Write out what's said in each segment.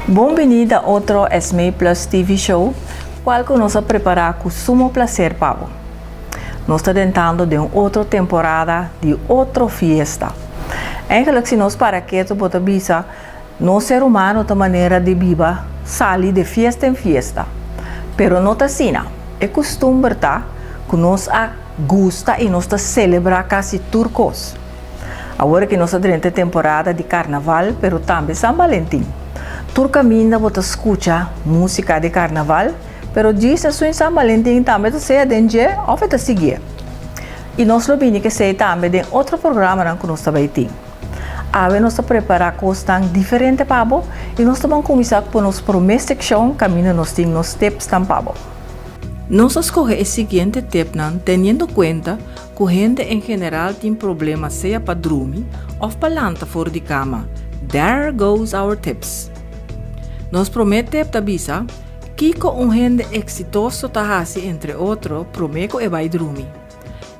Bon bini na otro Esmee Plus TV Show, cual cu nos a prepara cu sumo placer pa bo. Nos ta drentando den un otro temporada di otro fiesta. Eigenlijk si nos para keto bo ta bisa nos ser humano ta manera di biba sali de fiesta en fiesta. Pero no ta asina. E custumber ta cu nos a gusta y nos ta celebra casi tur cos. Awor ki nos a drenta e temporada di karnaval pero tambe San Balentin. Tur kaminda bo ta skucha músika di karnaval, pero djis esun San Balentin tambe ta sea den dje òf e ta siguié. I nos lo bini k'esei tambe den otro programanan ku nos ta bai tin. Awe nos ta prepará kosnan diferente pa bo i nos ta ban kuminsá ku nos promé sekshon kaminda nos tin nos tipsnan pa bo. Nos a skohe e siguiente tipnan teniendo kuenta Ku hende en general tin problema sea pa drumi òf pa lanta for di kama, there goes our tips! Nos promé tip ta bisa kiko un hende eksitoso ta hasi entre otro promé ku e bai drumi.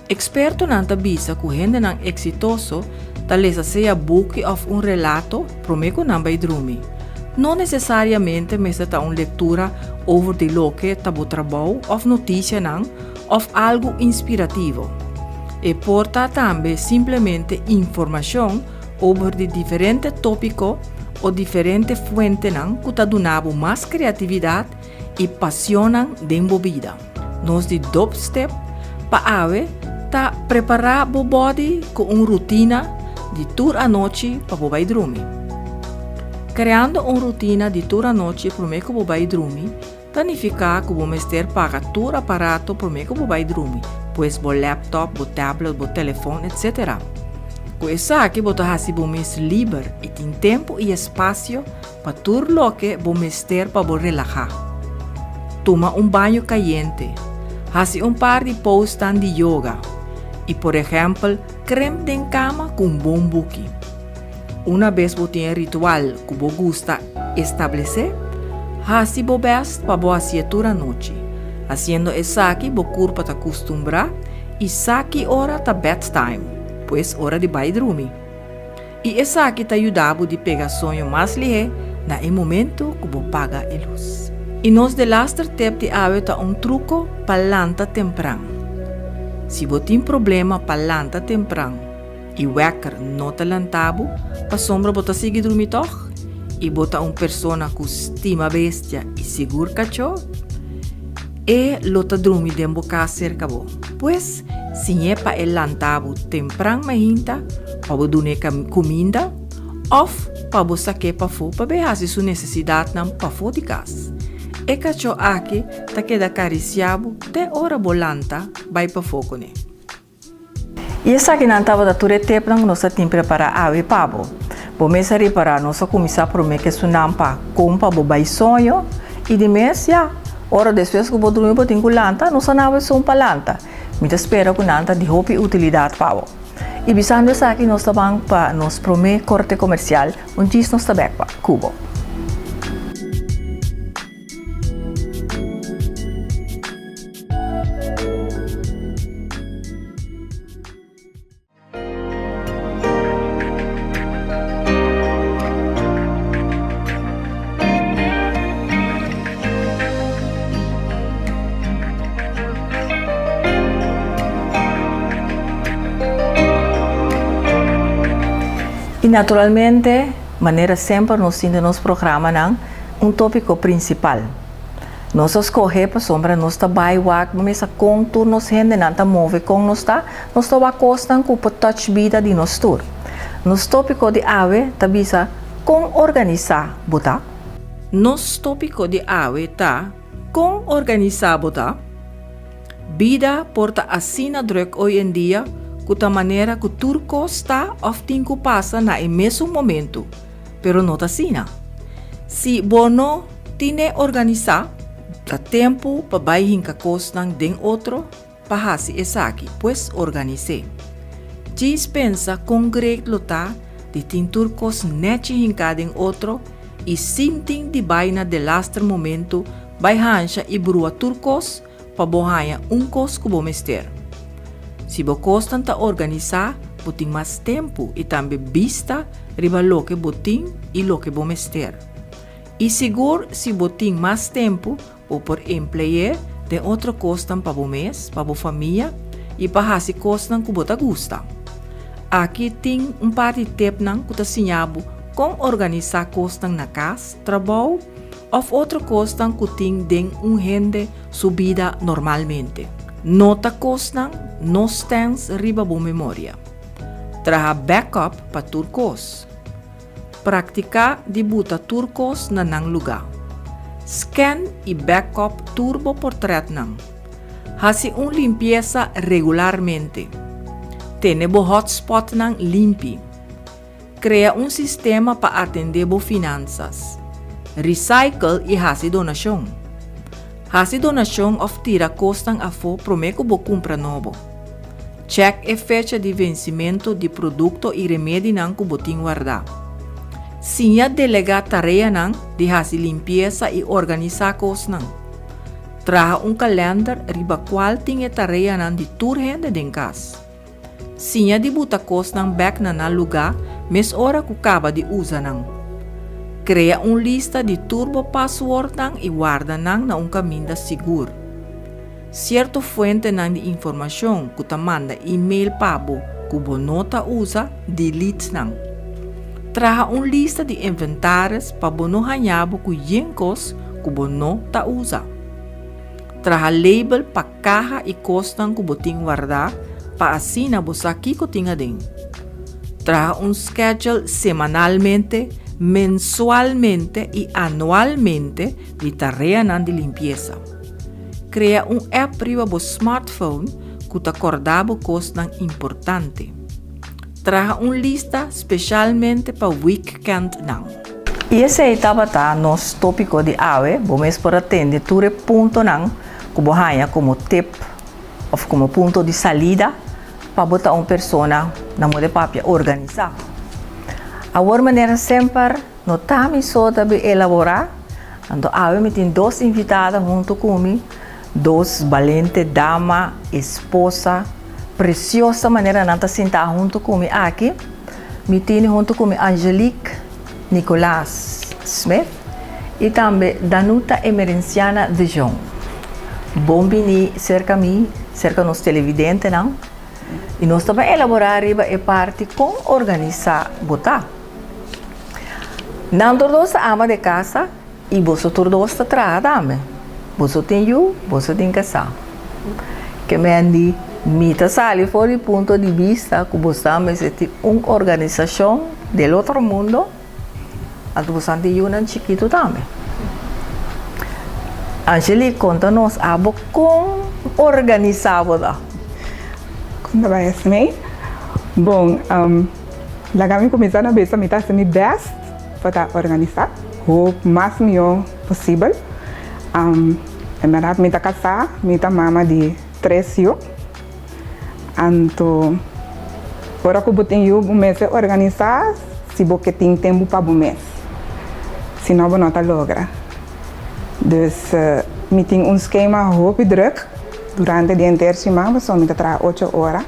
Ekspertonan ta bisa ku hendenan eksitoso ta lesa sea buki òf un relato promé ku nan bai drumi. No nesesariamente mester ta un lektura over di loke ta bo trabou òf notisianan òf algu inspirativo. E por ta tambe simplemente informashon over di diferente tópiko o diferente fuentenan ku ta duna bo mas kreatividat i pasionnan den bo bida. Nos di Dopstep pa awe ta prepará bo bòdi ku un rutina di tur anochi pa bo bai drumi. Kreando un rutina di tur anochi promé ku bo bai drumi Ta nifiká ku bo mester paga tur aparato promé ku bo bai drumi, pues bo laptop, bo tablet, bo telefòn, etc. Ku esaki bo ta hasi bo mes liber i tin tempu i espasio pa tur loke bo mester pa bo relahá. Tuma un baño kayente, hasi un par di pousnan di yoga i por ehèmpel krem den kama ku un bon buki. Una bes bo tin e ritual ku bo gusta establesé, hasi bo bèst pa bo hasié tur anochi. Hasiendo esaki bo kurpa ta kustumbrá i sa ki ora ta bedtime, pues ora di bai drumi. I esaki ta yuda bo di pega soño mas lihé na e momentu ku bo paga e lus. I nos delaster tip di awe ta un truko pa lanta tempran. Si bo tin problema pa lanta tempran, I wèker no ta lanta bo, pasobra bo ta sigui drumi tòg? I bo ta un persona ku stima bestia i sigur kachó? E lo ta drumi den bo kas serka bo. Pues, siñ'é pa e lanta bo tempran mainta pa bo dun'é kuminda òf pa bo sak'é pafó pa bai hasi su nesesidatnan pafó di kas. E kachó aki ta keda karisiá bo te ora bo lanta bai pafó kuné. I esakinan tabata tur e tepnan ku nos a tin prepará awe pa bo. Bo mes a ripará, nos a kuminsá promé ku esunnan pa kon pa bo bai soño, i di mes, ya, ora despues ku bo drumi bo tin ku lanta, nos a naba esun pa lanta. Mi ta spera ku nan ta di hopi utilidat pa bo. I bisando esaki nos ta ban pa nos promé korte komersial, un djis nos ta bèk pa ku bo. I naturalmente, manera semper nos tin den nos programanan un tópiko prinsipal. Nos a skohe pasobra nos ta bai wak bo mesa kon tur nos hendenan ta move kon nos ta, nos ta wak kosnan ku por touch bida di nos tur. Nos topiko di awe ta bisa kon organisá bo ta? Nos topiko di awe ta kon organisá bo ta? Bida por ta asina drùk oy en dia ku ta manera ku tur kos ta òf tin ku pasa na e mesun momentu, pero no ta asina. Si bo no Tine organisá, ta tempu pa bai hinka kosnan den otro pa hasi esaki, pues organis'é. Djis pensa kon great lo ta di tin tur kos nèchi hinká den otro i sin tin di bai na delaster momentu bai hansha i brua tur kos pa bo haña un kos ku bo mester. Si bo kosnan ta organisá, bo tin mas tempu i tambe bista riba loke bo tin i loke bo mester. I sigur si bo tin mas tempu, bo por emple'é den otro kosnan pa bo mes, pa bo famia i pa hasi kosnan ku bo ta gusta. Aki tin un par di tepnan ku ta siña bo kon organisá kosnan na kas, trabou òf otro kosnan ku tin den un hende su bida normalmente. Nota kosnan, no stèns riba bo memoria. Traha backup pa tur kos. Praktiká di buta tur kos na nan lugá. Scan i backup tur bo portretnan. Hasi un limpiesa regularmente. Tene bo hotspotnan limpi. Krea un sistema pa atendé bo finansas. Recycle i hasi donashon. Hasi donashon òf tira kosnan afó promé ku bo kumpra nobo. Chèk e fecha di vensimentu di produkto i remedinan ku bo tin wardá. Siña delegá tareanan di hasi limpiesa i organisá kosnan. Traha un kalènder riba kual tin e tareanan di tur hende den kas. Siña di buta kosnan bèk na nan lugá mes ora ku kaba di usa nan. Krea un lista di tur bo paswordnan i warda nan na un kaminda sigur. Sierto fuentenan di informashon ku ta manda e-mail pa bo ku bo no ta usa, delete nan. Traha un lista di inventaris pa bo no haña bo ku yen kos ku bo no ta usa. Traha label pa kaha i kosnan ku bo tin wardá pa asina bo sa kiko tin aden. Traha un schedule semanalmente, mensualmente i anualmente di tareanan di limpiesa. Krea un app riba bo smartphone ku ta kòrda bo kosnan importante. Traha un lista speshalmente pa wikèntnan. I esei tabata nos tópiko di awe. Bo mes por a tende tur e puntonan ku bo haña komo tip òf komo punto di salida pa bo ta un persona na moda papia organisá. Awor manera semper no ta mi so ta bin elaborá, anto awe mi tin dos invitada huntu ku mi, dos balente dama, esposa, preciosa manera nan ta sintá huntu ku mi aki. Mi tini huntu ku mi Angelique Nicolaas Smith i tambe Danuta Emerenciana de Jong. Bon bini serka mi, serka nos televidentenan i nos ta bai elaborá riba e parti kon organisá bo ta. Nan tur dos ta ama de kasa i boso tur dos ta traha tambe. Boso tin yu, boso tin kasá. Ke men di, mi ta sali for di punto di bista ku boso mester tin un organisashon del otro mundo, anto boso tin yunan chikitu tambe. Angelique, konta nos abo kon organisá bo ta. Kon ta bai Esmee? Bon, laga mi kuminsá na bisa mi ta hasi mi bèst pa ta organisá hopi mas mihó posibel. En bèrdat mi ta kasá, mi ta mama di tres yu. Anto ora ku bo tin yu bo mester organisá si bo ke tin tempu pa bo mes, si no bo no ta logra. Dus mi tin un skema hopi drùk durante di henter siman pasobra mi ta traha ocho ora.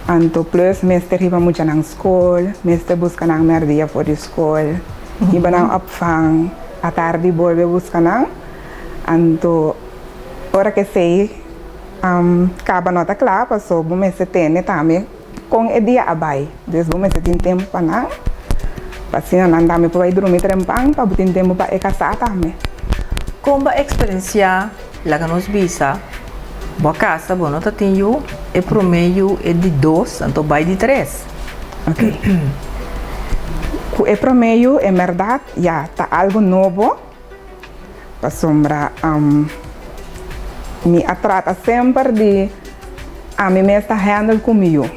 Anto plus mester hiba muchanan skol, mester buska nan mèrdia for di skol, hiba nan opvang, atardi bolbe buska nan. Anto ora ku esei kaba no ta kla paso bo mester tene tambe kon e dia a bai. Dus bo mester tin tempu pa nan, pa asina nan tambe por bai drumi trempan pa bo tin tempu pa e kasá tambe. Kon bo a eksperensiá Laga nos bisa, bo a casa, bo no ta tin yu, e prome yu, e di dos, anto bai di tres. Ok. Ku e prome yu, en bèrdat, ya, ta algu nobo, pasobra mi a trata semper di ami mes ta handle ku mi yu.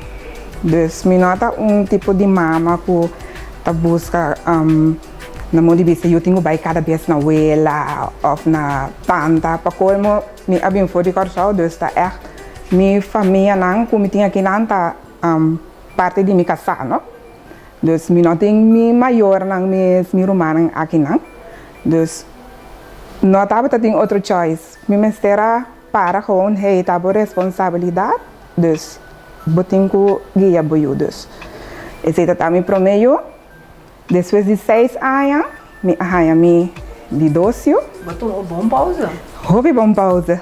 Dus mi no ta un tipo di mama ku ta buska. Na modo di bisa yo tin ku bai kada bes na wela òf na tanta. Pa kolmo mi a bin for di Kòrsou dus ta ègt mi famianan ku mi tin akinan ta parti di mi kasá no. Dus mi no tin mi mayornan mes, mi rumannan akinan. Dus no tabata tin otro choice. Mi mester a para gewoon hey ta bo responsabilidat dus bo tin ku guia bo yu. Dus esei ta ta mi promé yu. Despues di seis aña, mi a haña mi di dos yu. Bo tuma un bon pauze. Hopi bon pauze.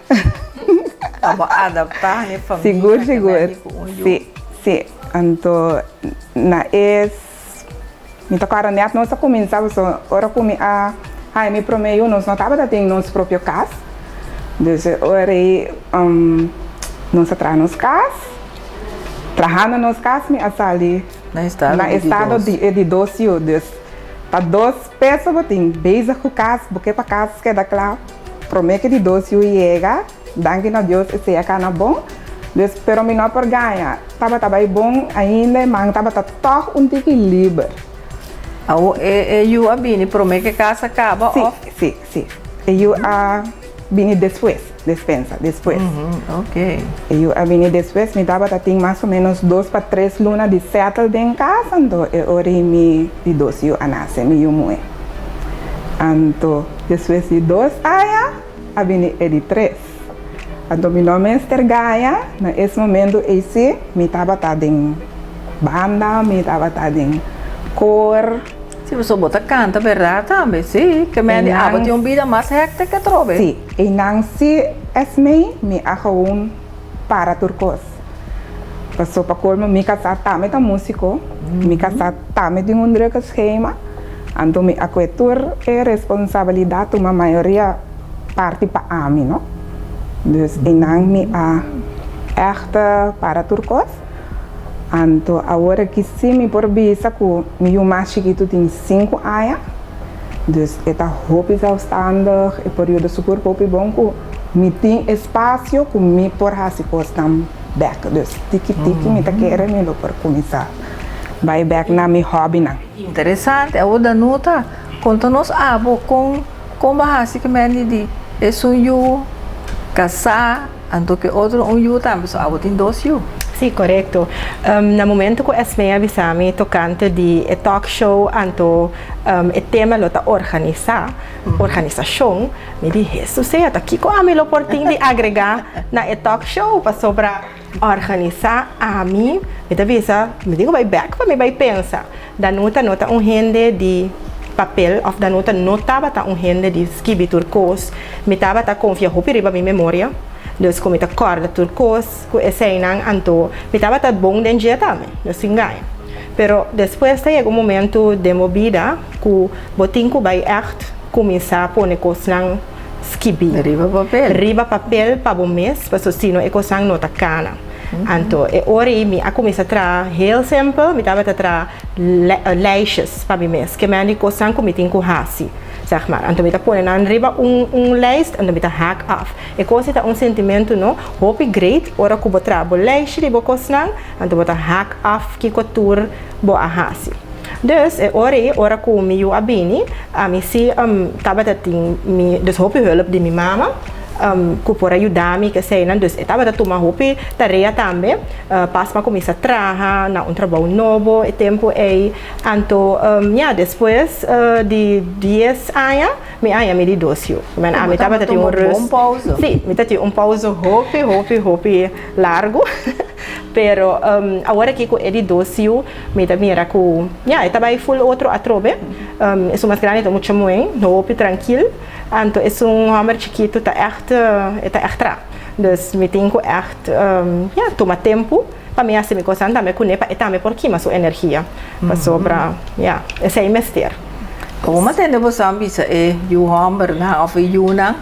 Pa bo adaptá n'e famia Sigur, ke sigur. beni ku un yu. Si, si. Anto na es mi ta kòrda nèt nos a kuminsá pasobra ora ku mi a haña mi promé yu nos no tabata tin nos propio kas. Dus e ora ei nos a traha nos kas. Trahando nos kas mi a sali Na estado na di di estado dos. di e di dos yu. Dus ta dos peso bo tin bezig ku kas, bo ke pa kas keda kla promé ke di dos yu yega. Danki na Dios esei a kana bon. Dus pero mi no por gaña, tabata bai bon ainda e man tabata tòg un tiki liber. Awor e e yu a bini promé ke kas a kaba Sí, òf? sí, sí. E yu a bini despues, despensa, despues. Ok. E yu a bini despues, mi tabata tin mas o ménos dos pa tres luna di sètel den kas, anto e ora ei mi di dos yu a nase, mi yu muhé. Anto despues di dos aña a bini e di tres. Anto mi no mester gaña, na es momento ei sí mi tabata den banda, mi tabata den koor. Sí, pasobra bo ta kanta bèrdat tambe, sí, ke men di abo tin un bida mas hèktik atrobe. Sí, einan sí esmei mi a gewoon para tur kos. Pasobra pa kolmo mi kasá tambe ta músiko, mi kasá tambe tin un drukke schema, anto mi a kue tur e responsabilidat tuma mayoria parti pa ami, no. Dus einan mi a ègt para tur kos. Anto awor aki sí mi por bisa ku mi yu mas chikitu tin sinku aña, dus e ta hopi zelfstandig, e por yuda su kurp hopi bon ku mi tin espasio ku mi por hasi kosnan bèk. Dus tiki tiki mi ta kere mi lo por kuminsá bai bèk na mi hòbinan. Interesante. Awor Danuta, konta nos abo kon kon bo a hasi ku mende di esun yu kasá Anto ke otro un yu tambe, so abo tin dos yu. Sí, korekto. Na momento ku Esmee a bisa mi tokante di e talk show anto e tema lo ta organisá, organisashon, mi di, Hesus sea, ta kiko ami lo por tin di agregá na e talk show? Pasobra organisá ami, mi ta bisa, mi tin ku bai bèk pa mi bai pensa. Danuta no ta un hende di papel of Danuta no tabata un hende di skibi tur kos. Mi tabata konfia hopi riba mi memoria, dus ku mi ta kòrda tur kos ku eseinan anto mi tabata bon den dje tambe, no sin gaña. Pero despues ta yega un momentu den bo bida ku bo tin ku bai ègt kuminsá pone kosnan skibi Riba papel. riba papel pa bo mes, pasobra sino e kosnan no ta kana. Anto e ora ei mi a kuminsá traha heel simpel, mi tabata traha lijstjes pa mi mes, ke men di kosnan ku mi tin ku hasi, zeg maar. Anto mi ta pone nan riba un un lijst, anto mi ta haak af. E kos ei ta un sentimentu no hopi great ora ku bo traha bo lijstje di bo kosnan, anto bo ta haak af kiko tur bo a hasi. Dus e ora ei ora ku mi yu a bini, ami si tabata tin mi dus hopi hulp di mi mama. Ku por a yuda mi keseinan. Dus e tabata tuma hopi tarea tambe. Pas mi a kuminsá traha na un trabou nobo e tempu ei. Anto ya despues di dies aña mi a haña mi di dos yu. Men ami tabata tin un rust. Sí, mi ta tin un pauze hopi hopi hopi largu. Pero awor aki ku e di dos yu mi ta mira ku ya e ta bai ful otro atrobe. Esun mas grandi ta mucha muhé, hopi trankil. Anto esun hòmber chikitu ta ègt, e ta ègt tra. Dus mi tin ku ègt, ya, tuma tempu pa mi hasi mi kosnan tambe kuné pa e tambe por kima su energia. Pasobra, ya, esei mester. Komo mi a tende boso a bisa e yu hòmbernan òf e yunan,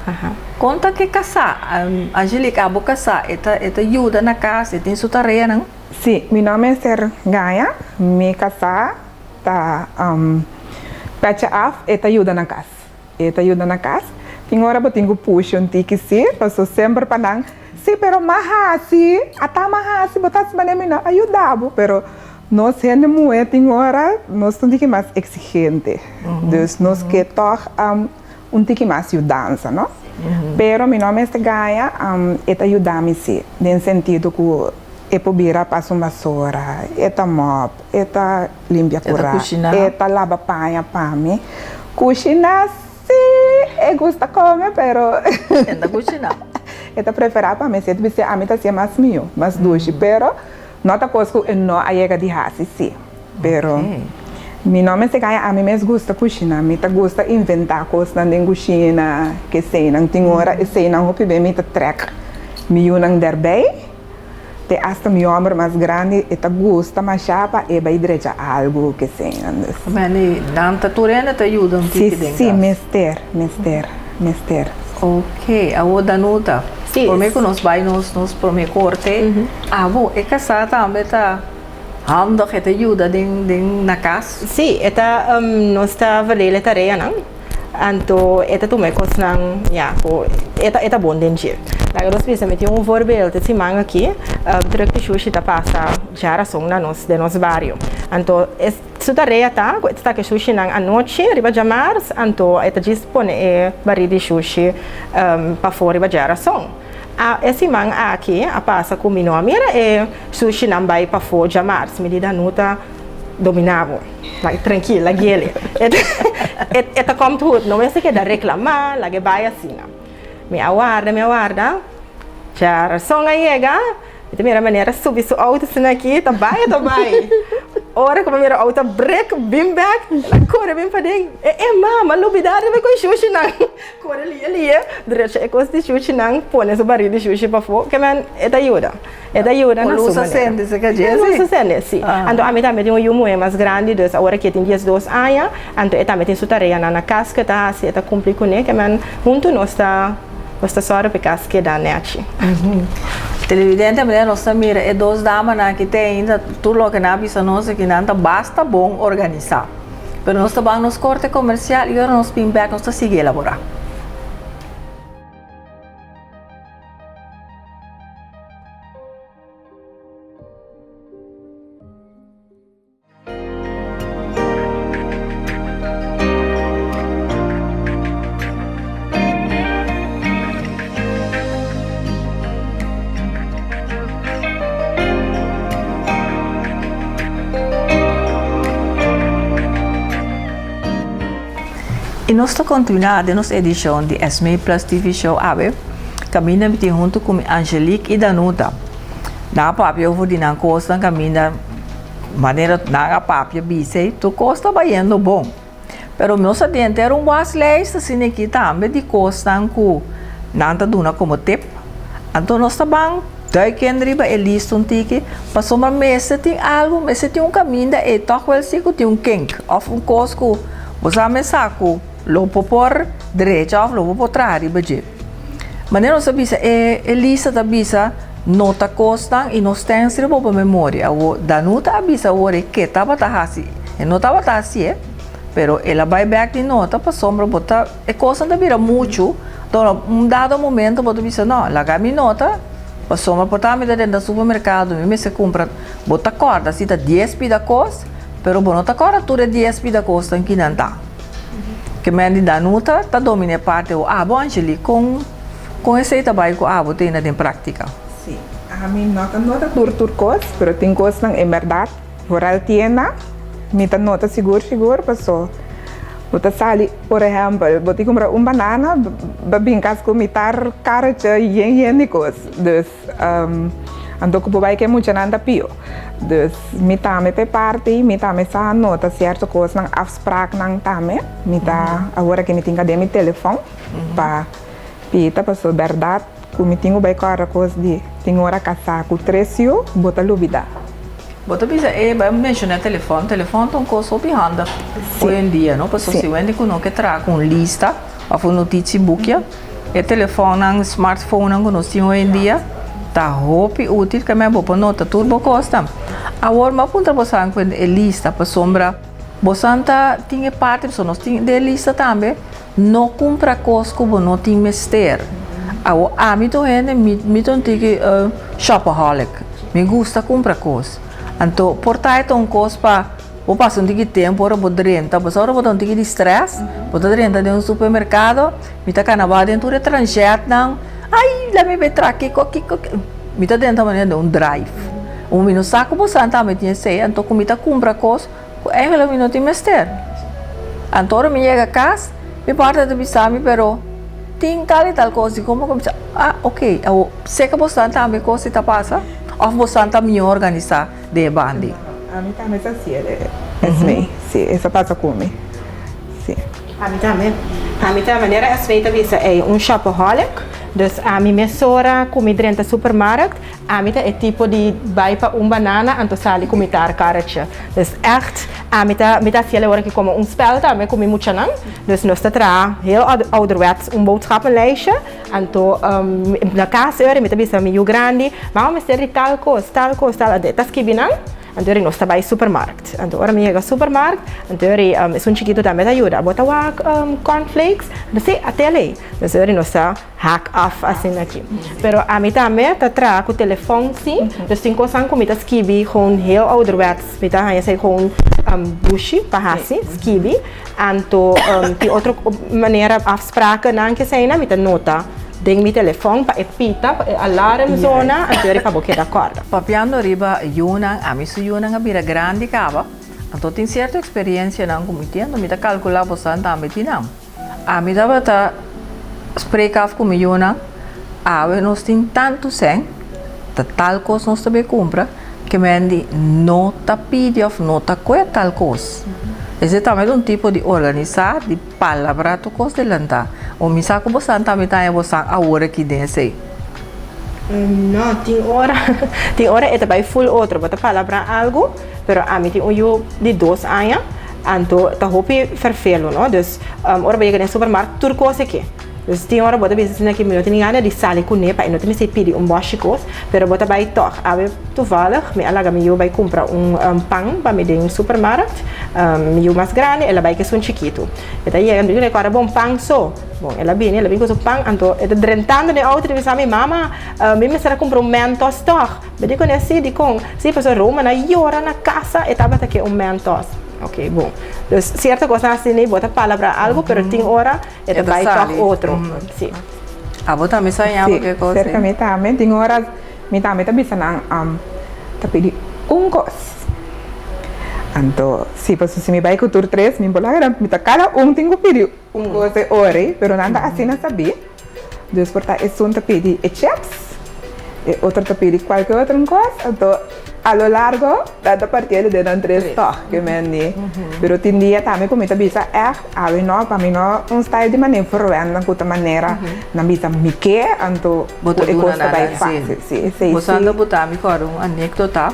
kon ta ke kasá? Angelique, abo kasá, e ta e ta yuda na kas, e tin su tareanan? Sí, mi no mester gaña, mi kasá ta pècha af, e ta yuda na kas. E ta yuda na kas. Tin ora bo tin ku pusha un tiki si, paso semper pa nan, si pero m'a hasi, ata m'a hasi, bo ta hasi manera mi no a yuda bo, pero nos hende muhé tin ora nos ta un tiki mas eksigente, dus nos ke tòg un tiki mas yudansa, no? Pero mi no mester gaña, e ta yuda mi si, den sentido ku e por bira pasa un basora, e ta mòp, e ta limpia kurá, e ta laba paña pa mi. Kushiná sí, e gusta kome pero E ta kushiná. E ta preferá pa mi si e ta bisa ami ta hasié mas mihó, mas dushi, pero no ta kos ku e no a yega di hasi sí, pero. Mi no mester gaña, ami mes gusta kushina, mi ta gusta inventá kosnan den kushina, keseinan, tin ora eseinan hopi be mi ta trèk mi yunan derbei, te asta mi hòmber mas grandi e ta gusta mashá pa e bai drecha algu, keseinan, dus. Meni, nan ta tur hende ta yuda un tiki den kas? Si, si, mester, mester, mester. Ok, awor Danuta, promé ku nos bai nos nos promé korte, abo e kasá tambe ta. Handig, e ta yuda den den na kas. Sí, e ta nos ta verdeel e tareanan, anto e ta tuma e kosnan ya ku e ta e ta bon den dje. Laga nos bisa mi tin un voorbeeld e siman aki truk di shushi ta pasa djarason na nos den nos bario. Anto e su tarea ta ku e ta saka e shushinan anochi riba djamars anto e ta djis pone e bari di shushi pafó riba djarason. A E siman aki a pasa ku mi no a mira e sushinan bai pafó djamars. Mi di Danuta dominá bo. Like trankil, lag'é E e ta komt goed. No mester keda reklamá, lag'é bai asina. Mi a warda, mi a warda. Djarason a yega. Mi ta mira manera subi su auto asina aki, ta bai, ta bai. Ora ku mi mira auto a brek bin bek, el a kore bin paden. E e mama, lubidá riba e ku e shushinan. Kore lie lie, drecha e kos di shushinan, pone su baril di shushi pafó, ke men e ta yuda. E ta yuda na su Lus a manera. sende serka dje, Lus si? a sende, si. Anto ami tambe tin un yu muhé mas grandi, dus awor aki e tin diesdos aña, anto e tambe tin su tareanan na kas ku e ta hasi, e ta kumpli kuné, ke men huntu nos ta nos ta sòru pa e kas keda nèchi. Televidente, manera nos ta mira e dos damanan aki te ainda tur loke nan a bisa nos aki nan ta basta bon organisá. Pero nos ta ban nos korte komersial i ora nos bin bèk nos ta sigui elaborá. I nos ta kontinuá den nos edishon di Esmee Plus TV Show awe, kaminda mi tin huntu ku mi Angelique i Danuta. Nan a papia over di nan kosnan kaminda manera nan a papia bisa ei tur kos ta bayendo bon. Pero nos a den ter un waslijst asina aki tambe di kosnan ku nan ta duna komo tip. Anto nos ta ban duik in riba e list un tiki pasobra mester tin algu, mester tin un kaminda ei tòg wèl si ku tin un kink òf un kos ku bo sa mes sa ku lo bo por drecha òf lo bo por traha riba dje. Manera nos a bisa e e lista ta bisa nota kosnan i no stens riba bo memoria. Awor Danuta a bisa awor e ke tabata hasi, e no tabata hasié, pero el a bai bèk di nota pasobra bo ta e kosnan ta bira muchu, dor na un dado momento bo ta bisa no, laga mi nota pasobra por ta mi ta drenta supermerkado mi mester kumpra, bo ta kòrda si ta dies pida kos, pero bo no ta kòrda tur e dies pida kosnan kinan ta. Ke men di Danuta ta domina e parti awo. Abo Angelique, kon kon esei ta bai ku abo tene den praktika? Sí, ami no ta nota tur tur kos, pero tin kosnan en bèrdat, vooral tienda, mi ta nota sigur sigur paso bo ta sali, por ehèmpel, bo tin kumpra un banana, bo bin kas ku mitar karretje yen yen di kos. Dus. Anto ku bo bai ku e muchanan ta pio. Dus mi tambe ta e parti, mi tambe sa nota sierto kosnan, afspraaknan tambe. Mi ta, awor aki mi tin ka den mi telefòn pa pita pasobra bèrdat ku mi tin ku bai kòrda kos di tin ora kasá ku tres yu bo ta lubidá. Bo ta bisa e bai menshoná telefòn, telefòn ta un kos hopi handig hoy en dia no, pasobra si wende ku no ke traha ku un lista òf un notitiebukia. E telefonnan, smartphonenan ku nos tin hoy en dia ta hopi útil ke men bo por nota tur bo kosnan. Awor mi a puntra bosan ku e lista pasobra bosan ta tin e parti pasobra nos tin den e lista tambe no kumpra kos ku bo no tin mester. Awor ami ta un hende mi mi ta un tiki shopaholic mi gusta kumpra kos anto por ta e ta un kos pa Bo pasa un tiki tempu ora bo drenta, pasobra ora bo ta un tiki di stress, bo ta drenta den un supermerkado, mi ta kana bai den tur e transhetnan, ai la mi bai traha kiko kiko, mi ta drenta manera den un drive. Un mi no sa ku bo sa tambe tin esei, anto ku mi ta kumpra kos ku eigenlijk mi no tin mester. Anto ora mi yega kas, mi partner ta bisa mi pero tin tal i tal kos, dikon bo a bisa, ah ok, awor seka bo sa tambe kos si ta pasa òf bo sa ta mihó organisá. den e bandi. Ami tambe ta hasié esei, sí. Si, esei a pasa ku mi. Si. Ami tambe. Ami ta manera Esmee ta bisa ei un shopaholic. Dus ami mesora ku mi drenta supermarkt, ami ta e tipo di bai pa un banana anto sali ku mitar karretje. Dus echt ami ta mi ta hasiel awor aki komo un spel tambe ku mi muchanan. Dus nos ta traha heel ouderwets un boodschappenlijstje. Anto na kas e ora mi ta bisa mi yu grandi, Mama mester di tal kos, tal kos, tal. Anto e ta skibi nan. Anto ora nos ta bai supermarkt. Anto ora mi yega supermarkt, anto ora esun chikitu tambe ta yuda. Bo ta wak cornflakes? Anto si, a tel ei. Entonces ora nos ta hak af asina aki. Pero ami tambe ta traha ku telefòn si. Dus tin kosnan ku mi ta skibi gewoon heel ouderwets. Mi ta haña esei gewoon dushi pa hasi, skibi. Anto tin otro manera afsprakennan keseinan mi ta nota den mi telefòn pa e pita, pa e alarm zona, anto ora pa bo keda kòrda. Papiando riba yunan, ami su yunan a bira grandi kaba, anto tin sierto eksperiencianan ku mi tin, anto mi ta kalkulá bosan tambe tin nan. Ami tabata spreek af ku mi yunan, awe nos tin tantu sèn, ta tal kos nos ta bay kumpra, ke men di no ta pidi òf no ta kue tal kos. Esei tambe ta un tipo di organisá, di palabrá tur kos delantá. O mi sa ku bosan tambe ta haña bosan awor aki den esei. No, tin ora, tin ora e ta bai ful otro. Bo ta palabrá algu, pero ami tin un yu di dos aña, anto ta hopi ferfelu, no? Dus, ora bo yega den supermarkt, tur kos e ke. Dus tin ora bo ta bisa asina ki mi no tin gana di sali kuné pa e no ta mester pidi un bòshi kos, pero bo ta bai tòg. Awe toevallig mi a laga mi yu bai kumpra un pan pa mi den supermarkt. Mi yu mas grandi el a bai ku esun chikitu. E ta yega, mi di kòrda bon pan so. Bon, el a bini, el a bini ku su pan, anto e ta drentando den outo i ta bisa mi, Mama, mi mester a kumpra un Mentos tòg. Mi di kuné, Si, dikon? Si, pasobra Roman a yora na kasa, e tabata ke un Mentos. Oké, bon. Dus sierto kosnan asina bo ta palabrá algu, pero tin ora E ta bai tòg otro. Sí. Abo tambe sa yama ke kos ei? Serka mi tambe. Tin ora mi tambe ta bisa nan ta pidi un kos. Anto si pasobra si mi bai ku tur tres mi por laga nan mi ta kada un tin ku pidi un kos e ora ei pero nan ta asina sabí. Dus por ta esun ta pidi e chips e otro ta pidi kualke otro kos anto a lo largo nan ta partiendo den nan tres tòg ke men di. Pero tin dia tambe ku mi ta bisa ègt awe no pa mi no un style di manera verwenden ku ta manera nan bisa mi ke anto Bo ta ku e duna kos ta nan bai nan fásil. zin. Si esei Bo si. sa unda bo ta mi kòrda un anékdota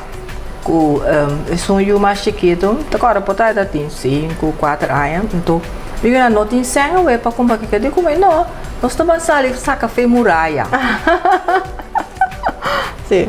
ku esun yu mas chikitu ta kòrda por ta e ta tin sinku kuater aña anto mi bira no tin sèn awe pa kumpra kiko di kume no nos ta ban sali saka fe muraya. Sí,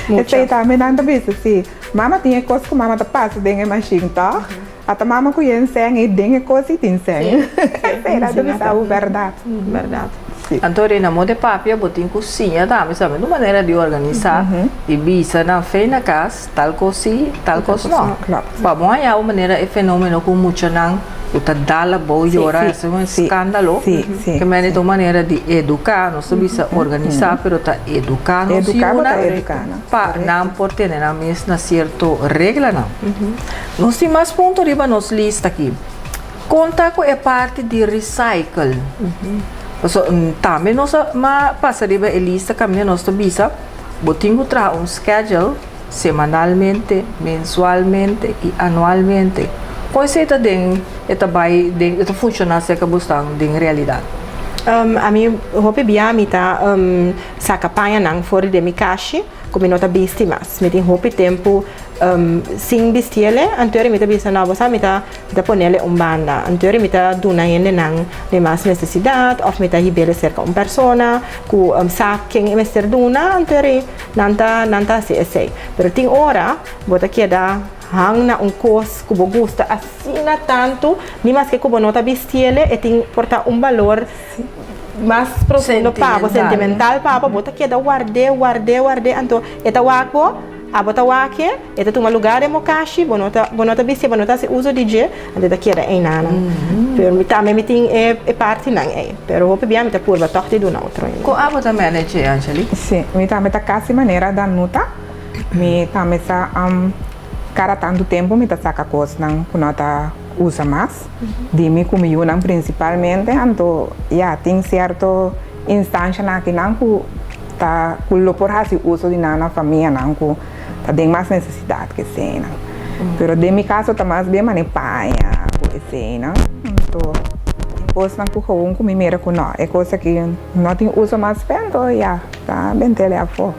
mucha. Esei tambe nan ta bisa si mama tin e kos ku mama ta pasa den e mashin tòg? Ata mama ku yen sèn ei den e kos i tin sèn. Esei nan ta bisa bo bèrdat. Bèrdat. Sí. Anto Rina, mo de papia bo tin ku siña tambe sabe un manera di organisá i bisa nan fe na kas tal kos sí, tal kos no. Klopt. Pa bo haña un manera e fenómeno ku muchanan ku ta dal abou yora hasi un eskándalo ke mende ta un manera di eduká, nos ta bisa organisá pero ta eduká nos yunan pa nan por tene nan mes na sierto reglanan. Nos tin mas punto riba nos lista aki. Kon ta ku e parti di recycle? Paso tambe nos a pasa riba e lista kaminda nos ta bisa bo tin ku traha un schedule semanalmente, mensualmente i anualmente. Kon esei ta den e ta bai den e ta funshoná serka bo stan den realidat? Ami hopi bia mi ta saka pañanan for di den mi kashi ku mi no ta bisti mas. Mi tin hopi tempu sin bistiele, anto mi ta bisa no bo sa mi ta Mi ta ponele un banda. Anto mi ta duna hendenan di mas nesesidat òf mi ta hib'el serka un persona ku sa ken e mester duna, anto nan ta nan ta hasi esei. Pero tin ora bo ta keda hang na un kos ku bo gusta asina tantu, ni maske ku bo no ta bistiel e tin por ta un balor mas profundo pa bo, sentimental pa bo, bo ta keda ward'é, ward'é, ward'é, anto e ta wak bo, abo ta wak e. E ta tuma lugar den bo kashi, bo no ta bo no ta bisti, bo no ta hasi uso di dje, anto e ta keda einan. Pero mi tambe mi tin e e partinan ei, pero hopi bia mi ta purba tòg di duna otro hende. Kon abo ta manage, Angelique? Sí, mi tambe ta kasi manera Danuta. Mi tambe sa kada tantu tempu mi ta saka kosnan ku no ta usa mas di mi ku mi yunan prinsipalmente. Anto ya tin sierto instanshanan akinan ku ta ku lo por hasi uso di nan na famianan ku. Ta den mas nesesidat ke eseinan. Pero den mi kaso ta mas bien manera paña ku eseinan. Anto tin kosnan ku gewoon ku mi mira ku no, e kos aki no tin uso mas p'e, anto ya, ta bent'el afó.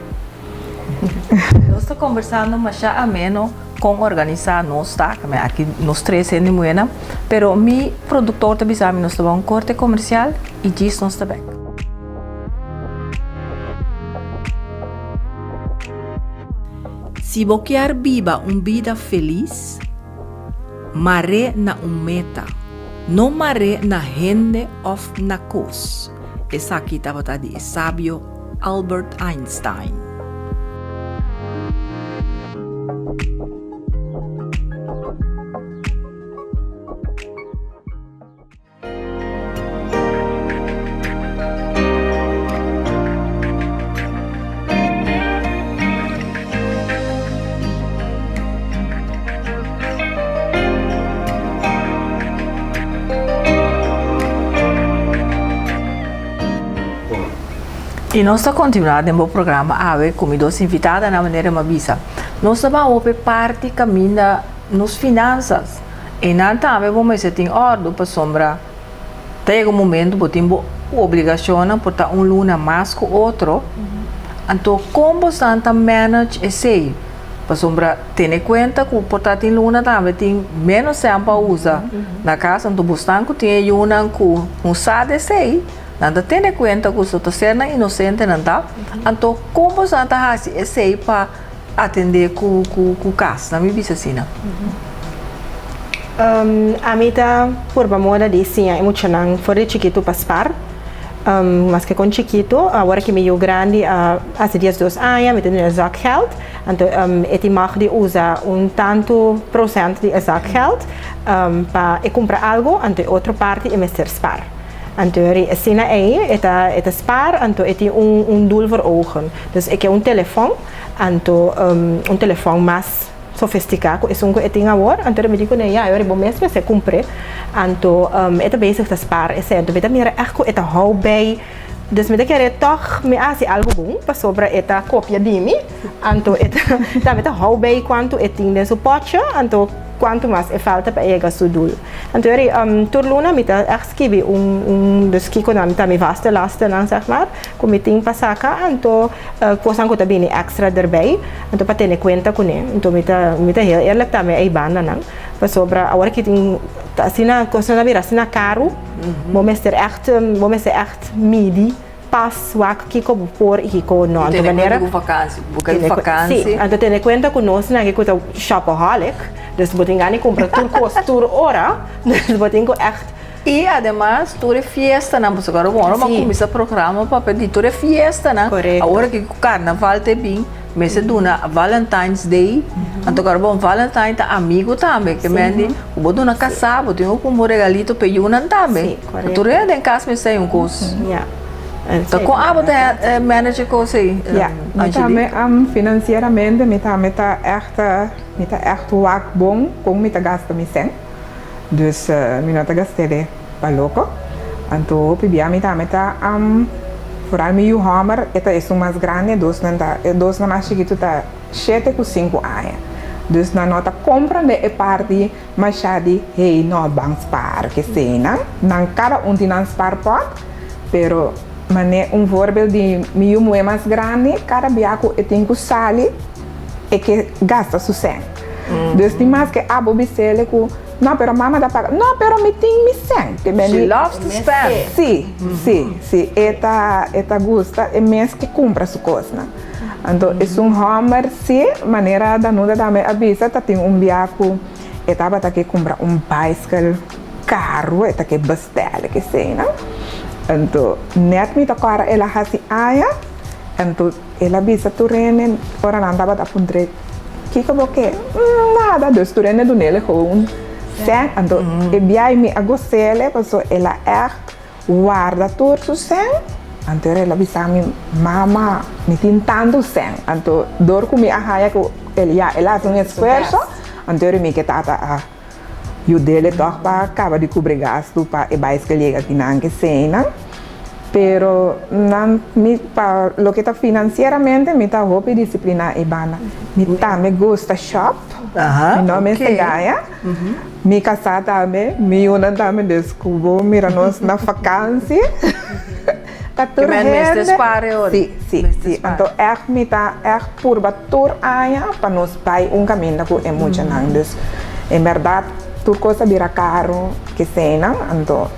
Nos ta kombersando masha ameno kon organisá nos ta, aki nos tres hende muhénan, pero mi produktor ta bisa mi nos ta bai un korte komersial i djis nos ta bèk. Si bo kier biba un bida felis, mar'é na un meta, no mar'é na hende òf na kos. Esaki tabata di e sabio Albert Einstein. I nos ta kontinuá den bo programa awe ku mi dos invitadanan manera mi a bisa. Nos ta ban hopi parti kaminda nos finansas. Einan tambe bo mester tin òrdu pasobra ta yega un momento bo tin bo obligashonnan por ta un luna mas ku otro. Anto kon bosan ta manage esei? Pasobra tene kuenta ku por ta tin luna tambe tin ménos sèn pa usa na kas, anto bosnan ku tin e yunan ku no sa di esei, nan ta tene kuenta ku so ta sernan inosente nan ta. Anto kon bosan ta hasi esei pa atendé ku ku kas? Nan mi bisa asina. Ami ta purba moda di siña e muchanan for di chikitu pa spar. Maske kon chikitu, awor ki mi yu grandi a hasi diesdos aña, mi ta duna e zakgeld. Anto e tin mag di usa un tantu prosent di e zakgeld pa e kumpra algu, anto e otro parti e mester spar. Anto asina ei e ta e ta spar, anto e tin un un doel voor ogen. Dus e ke un telefòn, anto un telefòn mas sofistiká ku esun ku e tin awor, anto mi di kuné, ya, e ora bo mes mester kumpr'é. Anto e ta bezig ta spar esei, anto mi ta mira ègt ku e ta hou bei, dus mi ta kere tòg mi a hasi algu bon pasobra e ta kopia di mi, anto e ta tambe ta hou bei kuantu e tin den su pòtje, anto kuantu mas e falta pa e yega su dul. Anto e ora tur luna mi ta ègt skibi un un dus kiko nan ta mi vaste lastennan sèg mar ku mi tin pa saka, anto Kosnan ku ta bini èkstra derbei, anto pa tene kuenta kuné. Anto mi ta mi ta heel eerlijk tambe ei bandanan, pasobra awor ki tin ta asina kosnan a bira asina karu, bo mester ègt bo mester ègt midi pas wak kiko bo por i kiko no. Anto tene kuenta ku vakansi, bo ke di vakansi. Si, anto tene kuenta ku nos nan ku ta shopaholic, dus bo tin gana di kumpra tur kos tur ora, dus bo tin ku ègt. I ademas tur e fiestanan, pasobra awor bo a kuminsá programa pa di tur e fiestanan, awor aki ku karnaval ta bin, mester duna Valentine's Day, anto kòrda bon Valentine ta amigu tambe, ke men di ku bo duna kasá bo tin ku kumpra un regalito pa e yunan tambe, tur hende den kas mester hay un kos. Ta kon abo ta manage e kos ei, Ya, mi tambe finansieramente mi tambe ta ègt mi ta ègt wak bon kon mi ta gasta mi sèn. Dus mi no ta gast'é pa loko. Anto hopi bia mi tambe ta foral mi yu hòmber e ta esun mas grandi e dosnan ta e dosnan mas chikitu ta shete ku sinku aña. Dus nan no ta komprendé e parti mashá di hey no ban spar keseinan. Nan kada un tin nan sparpòt pero manera un voorbeeld di mi yu muhé mas grandi kada bia ku e tin ku sali e ke gasta su sèn. Dus tin mas ke abo bis'ele ku, No, pero mama ta paga. No, pero mi tin mi sèn. Te She loves to spend. Sí, sí, sí. E ta, e ta gusta, e mes ke kumpra su kosnan. Anto esun hòmber sí, manera Danuta tambe a bisa, ta tin un bia ku e tabata ke kumpra un baiskel karu, e ta ke bestèl keseinan. Anto nèt mi ta kòrda el a hasi aña, anto. El a bisa tur hende ora nan tabata puntr'é, Kiko bo ke? Nada. Dus tur hende dun'é gewoon sèn. Anto e biaha mi a gos'é pasobra el a ègt warda tur su sèn. Anto el a bisa mi, Mama, mi tin tantu sèn. Anto dor ku mi a haña ku el ya el a hasi un esfuerso, anto mi ke tata a yud'é tòg pa kaba di kubri gastu pa e baiskel yega kinan ke seinan. Pero nan mi pa loke ta financieramente mi ta hopi disciplina e banda. Mi tambe gusta shop. Mi no mester gaña. Mi casá tambe, mi yunan tambe dus cu bo mira nos na vakantie ta tur hende. Si, si, si. Anto echt mi ta echt purba tur aña pa nos bai un caminda cu e muchanan. Dus en berdad tur cos a bira caro keseinan anto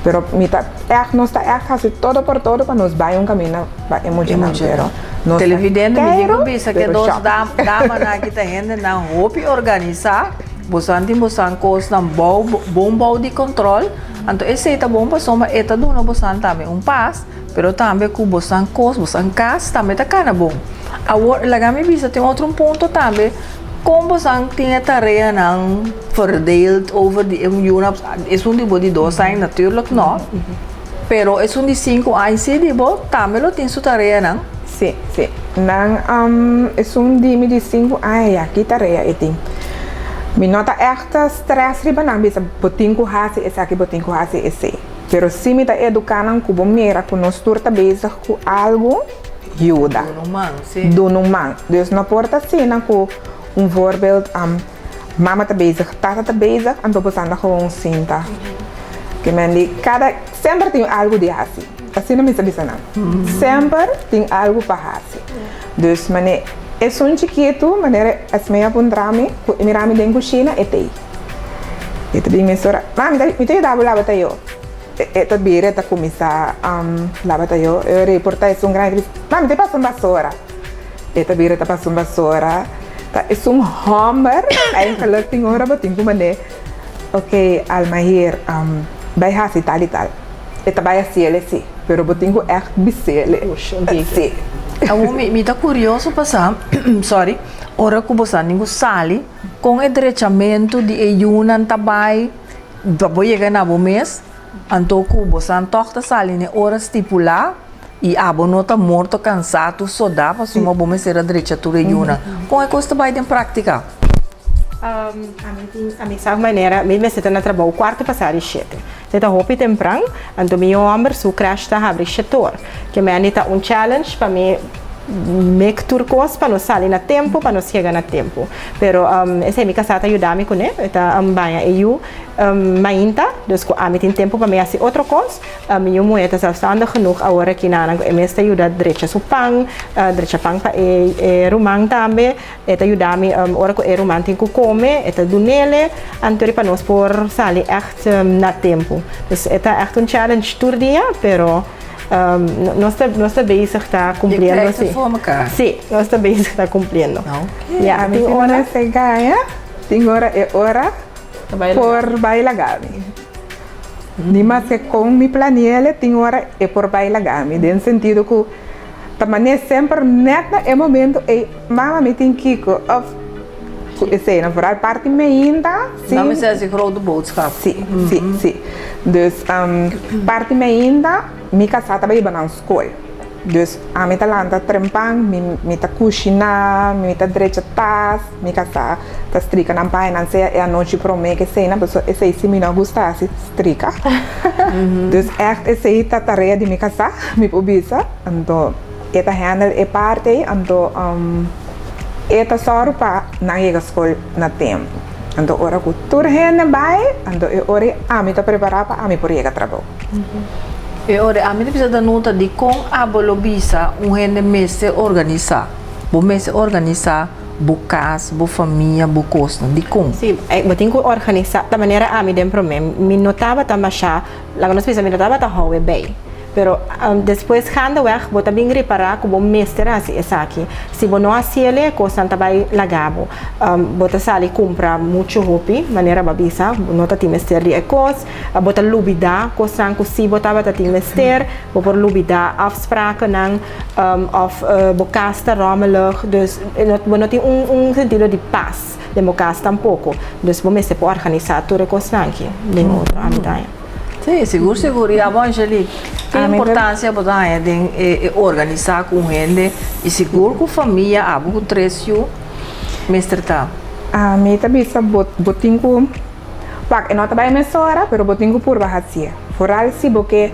pero mi ta echt nos ta echt haci todo por todo pa nos bai un caminda pa e muchanan pero nos ta Televidente mi tin keiru cu bisa ke pero dos shop. damanan aki ta hendenan hopi organisa bosan tin bosan cosnan bou bon bou di control anto esey ta bon pasobra e ta duna bosan tambe un pas pero tambe cu bosan cos bosan cas tambe ta cana bon awor laga mi bisa tin otro un punto tambe. Kon bosan tin e tareanan verdeeld over di e yunan? Esun di bo di dos aña natuurlijk no, pero esun di sinku aña si di bo tambe lo tin su tareanan. Si, si. Nan, esun di mi di sinku aña ya ki tarea e tin. Mi no ta ègt stress riba nan bisa bo tin ku hasi esaki, bo tin ku hasi esei. Pero si mi ta eduká nan ku bo mira ku nos tur ta bezig ku algu. Yuda. Duna un man, si. Duna un man. Dus no por ta asina ku un voorbeeld, mama ta bezig, tata ta bezig, anto bo anda gewoon sinta. Ke men di kada, semper tin algu di hasi. Asina mi sa bisa nan. Semper tin algu pa hasi. Dus mane esun chikitu, manera Esmee a puntra mi, ku e mira mi den kushina, e t'ei. E ta bin mesora, mami mi ta yuda bo laba tayo. E ta bira e ta kuminsá laba tayo. E ora ei por ta esun grandi ta bisa, Mami, ta pasa un basora. E ta bira e ta pasa un basora. Ta esun hòmber eigenlijk tin ora bo tin ku mand'é, Oké, Almahir, bai hasi tal i tal. E ta bai hasiel esei, pero bo tin ku ègt bis'el. Sí. Awor mi ta kurioso pa sa, sorry, ora ku bo sa tin ku sali, kon e drechamentu di e yunan ta bai? Pa bo yega na bo mes, anto ku bo san tòg ta sali n'e ora stipulá i abo no ta morto kansá tur sodá pasobra bo mester a drecha tur e yunan. Kon e kos ta bai den práktika? Ami tin, ami sa manera, mi mester ta na trabou kuarto pasá di shete. Se ta hopi tempran, anto mi hòmber su krèsh ta habri shetor. Ke mende ta un challenge pa mi mek tur kos pa nos sali na tempu, pa nos yega na tempu. Pero esei mi kasá ta yuda mi kuné, e ta baña e yu mainta, dus ku ami tin tempu pa mi hasi otro kos. Mi yu muhé ta zelfstandig genoeg awor aki nan ku e mes ta yuda drecha su pan, drecha pan pa e ruman tambe. E ta yuda mi ora ku e ruman tin ku kome, e ta dunele, anto pa nos por sali ègt na tempu. Dus e ta ègt un challenge tur dia, pero nos ta nos ta bezig ta kumpliendo Je krijgt het voor mekaar. Sí, nos ta bezig ta kumpliendo. Oké. Ja, Ami tin si no ora. mester gaña, tin ora e ora por bai laga mi. Ni maske kon mi planiele, tin ora e por bai laga mi. Den sentido ku ta manera semper nèt na e momento ei, mama mi tin kiko òf ku esei. Vooral parti meinta, si. Dan mester hasi grote boodschap. Si, si, si. Dus parti meinta mi kasá ta bai hiba nan skol. Dus ami ta lanta trempan, mi mi ta kushiná, mi ta drecha tas, mi kasá ta strika nan paña nan sea e anochi promé ke esei nan, pasobra esei si mi no gusta hasi strika. Dus ègt esei ta tarea di mi kasá, mi por bisa. Anto e ta handle e parti ei, anto e ta sòru pa nan yega skol na tempu. Anto ora ku tur hende bai, anto e ora ei ami ta prepará pa ami por yega trabou. E ora ami ta bisa Danuta dikon abo lo bisa un hende mester organisá? Bo mester organisá bo kas, bo famia, bo kosnan. Dikon? Sí, bo tin ku organisá. Ta manera ami den promé mi no tabata mashá, laga nos bisa mi no tabata hou e bei. Pero despues gaandeweg bo ta bin ripará ku bo mester hasi esaki. Si bo no hasiel e kosnan ta bai laga bo. Bo ta sali kumpra muchu hopi, manera bo a bisa, bo no ta tin mester di e kos. Bo ta lubidá kosnan ku si bo tabata tin mester, bo por lubidá afsprakennan òf bo kas ta ròmelig. Dus bo no tin un sentido di pas den bo kas tampoko. Dus bo mester por organisá tur e kosnan aki den otro ámbito. Sí, sigur sigur. I abo Angelique, ki importansia bo ta haña den e organisá ku un hende i sigur ku famia abo ku tres yu mester ta? Ami ta bisa bo bo tin ku wak e no ta bai mesora pero bo tin ku purba hasié. Foral si bo ke.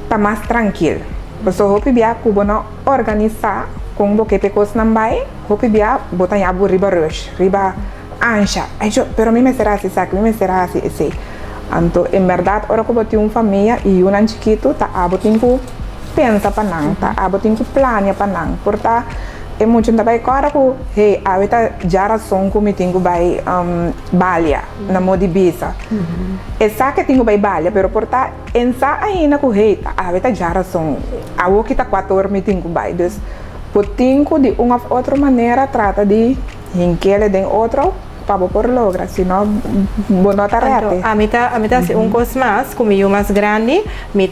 ta mas trankil. Pasobra hopi bia ku bo no organisá kon bo ke pa e kosnan bai, hopi bia bo ta yabu riba rush, riba ansha. Ay yo, pero mi mester hasi esaki, mi mester hasi esei. Anto en bèrdat ora ku bo tin un famia i yunan chikitu ta abo tin ku pensa pa nan, ta abo tin ku plania pa nan. Por ta e mucha ta bai kòrda ku, hey, awe ta djarason ku mi tin ku bai balia na modi bisa. E sa ke tin ku bai balia, pero por ta e sa ainda ku, hey, ta awe ta djarason, awoki ta kuator mi tin ku bai. Dus bo tin ku di un òf otro manera trata di hink'é den otro pa bo por logra, si no bo no ta Anto, rète. ami ta hasi un kos mas, ku mi yu mas grandi, mi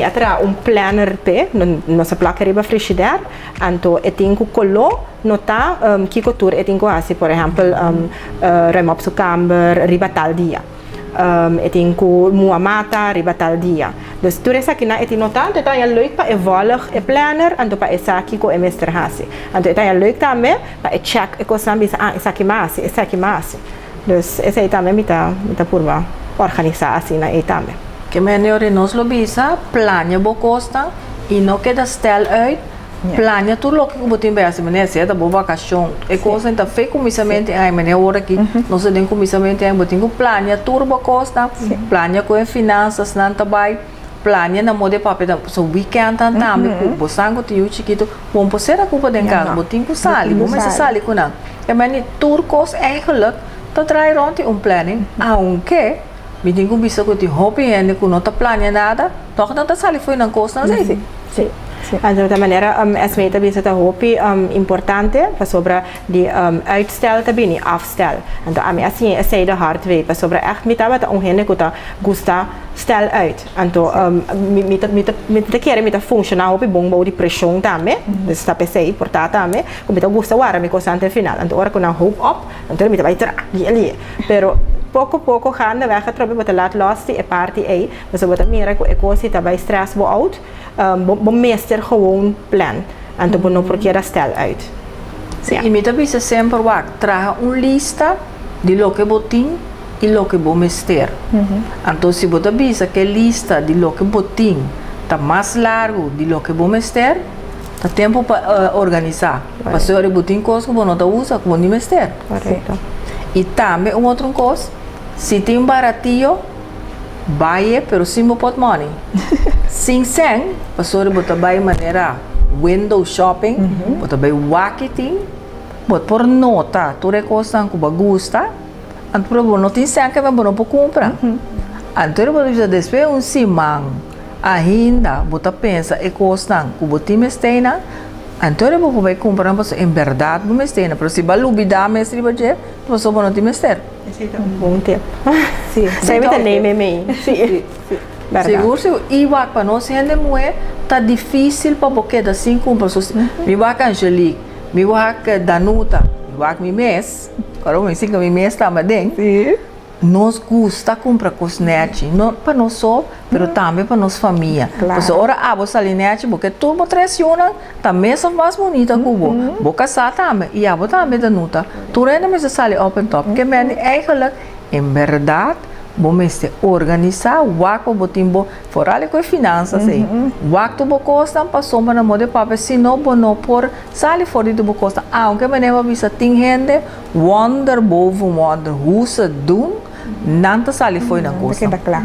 a traha un planner p'e, nos a plak riba frigidaire, anto e tin ku koló nota kiko tur e tin ku hasi, por ehèmpel, ruim op su kamber riba tal dia. E tin ku muha mata riba tal dia. Dus tur esakinan e tin notá, anto e ta leuk pa e volg e planner, anto pa e sa kiko e mester hasi. Anto e ta leuk tambe pa e check e kosnan bisa, ah, esaki m'a hasi, esaki m'a hasi. Dus esei tambe mi ta purba organisá asina ei tambe. Ke men nos lo bisa, plania bo kosnan i no keda stel uit. Plania tur loke ku bo tin pa hasi, manera sea ta bo vakashon. E kosnan ta fe kuminsamentu, ai, manera ora aki nos ta den kuminsamentu, ai, bo tin ku plania tur bo kosnan, plania ku e finansasnan ta bai, plania na modo papia ta so weekend tan tambe ku bo san ku tin yu chikitu, bo no por sera ku bo den kas, bo tin ku sali, bo mester sali ku nan. E men tur kos eigenlijk ta draai rond di un planning, aunke mi tin ku bisa ku tin hopi hende ku no ta plania nada, toch nan ta sali fo'i nan kosnan asina. Si. Anto, di manera Esme ta bisa ta hopi importante pasobra di uitstel ta bini afstel. Anto, ami asina esei de hard way pasobra echt mi tabata un hende ku ta gusta stel uit. Anto, mi ta kere mi ta funshoná hopi bon bou di preshon tambe. Dus ta p'esei por ta tambe ku mi ta gusta warda mi kosnan te final. Anto, ora ku nan hoop op, anto mi ta bai tra lihe. Pero poko poko gaandeweg atrobe bo ta laat los di e parti ei. Pasobra bo ta mira ku e kos ta bai stress bo out. Bo mester gewoon plan. Anto bo no por keda stel uit. Si, i mi ta bisa semper wak, traha un lista di loke bo tin i loke bo mester. Anto si bo ta bisa ku e lista di loke bo tin ta mas largu di loke bo mester, ta tempu pa organisá. Pasobra bo tin kos ku bo no ta usa, ku bo ni mester. Korekto. I tambe un otro kos, si tin baratio, bai pero sin bo portmoni. Sin sèn, pasobra bo ta bai manera window shopping, bo ta bai wak e tin, bo por nota tur e kosnan ku bo gusta, anto pero bo no tin sèn ke bo no por kumpra. Anto bo ta bisa despues un siman ainda bo ta pensa e kosnan ku bo tin mester nan, anto bo por bai kumpra nan pasobra en bèrdat bo mester nan, pero si bo a lubidá mes riba dje, pasobra bo no tin mester. Esei ta un bon tip. Si. Esei mi ta neem mee. Si. Bèrdat. Sigur, sigur. I wak pa nos hende muhé ta difísil pa bo keda sin kumpra. So, mi wak Angelique, mi wak Danuta, mi wak mi mes, ora mi sinti mi mes tambe aden. Nos gusta kumpra kos nèchi, no pa nos so, pero tambe pa nos famia. Pasobra ora abo sali nèchi, bo ke tur bo tres yunan ta mes òf mas bunita ku bo. Bo kasá tambe i abo tambe, Danuta. Tur hende mester sali op en top. Ke men eigenlijk, en bèrdat, bo mester organisá wak pa bo tin bo, vooral ku e finansas ei. Wak tur bo kosnan pasobra na moda di papia, si no bo no por sali for di tur bo kosnan. Aunke manera bo a bisa tin hende wonder boven wonder hoe ze doen, nan ta sali fo'i nan kosnan. Ta keda kla.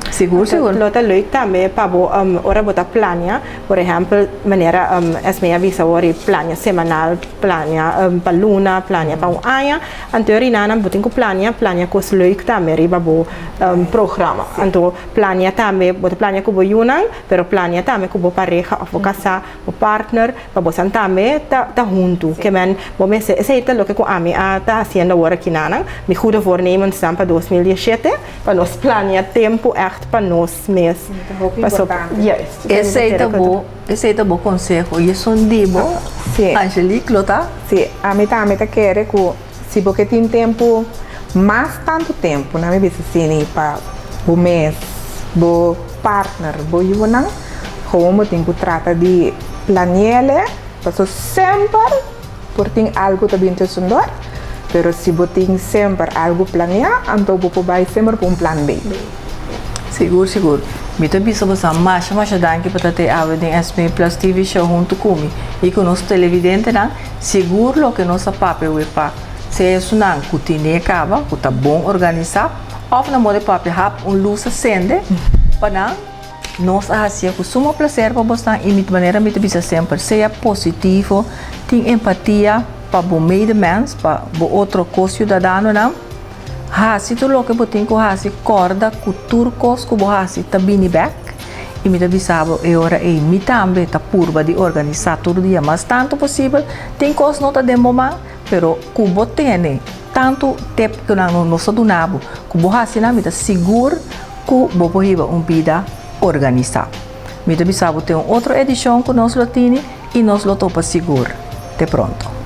Sigur, sigur. Lo ta leuk tambe pa bo ora bo ta plania, por ehèmpel, manera Esme a bisa awor plania semanal, plania pa luna, plania pa un aña. Anto riba bo tin ku plania, plania kos leuk tambe riba bo programa. Anto plania tambe, bo ta plania ku bo yunan, pero plania tambe ku bo pareha òf bo kasá, bo partner, pa bo tambe ta huntu. Ke men bo mester, esei ta loke ku ami a ta hasiendo awor aki nan. Mi goede voornemens dan pa 2017, pa nos plania tempu echt pa nos mes. Hopi Paso, importante. Juist. Esei ta bo konseho. I esun di bo, Angelique, lo ta? Si, ami tambe ta kere ku si bo tin tempu, mas tantu tempu, na mi bisa asina, pa bo mes, bo partner, bo yunan, gewoon bo tin ku trata di plani'é, paso semper por tin algu ta bin tussendoor, pero si bo tin semper algu planiá, anto bo por bai semper pa un plan B. Sigur, sigur. Mi ta bisa boso masha masha danki pa ta awe den SME Plus TV show huntu ku mi i ku nos televidentenan. Sigur loke nos a papia awe pa sea esunnan ku tin kaba, ku ta bon organisá, òf na moda papia hap un lus a sende pa nan. Nos a hasi ku sumo plaser pa boso i mi manera mi ta bisa semper, sea positivo, tin empatia pa bo medemens, pa bo otro ko-siudadanonan. Hasi tur loke bo tin ku hasi, kòrda ku tur kos ku bo hasi ta bini bèk. I mi ta bisa bo e ora ei, mi tambe ta purba di organisá tur dia mas tantu posibel. Tin kos no ta den bo man, pero ku bo tene tantu tip ku nan nos a duna bo, ku bo hasi nan, mi ta sigur ku bo por hiba un bida organisá. Mi ta bisa bo te un otro edishon ku nos lo tini i nos lo topa sigur. Te pronto.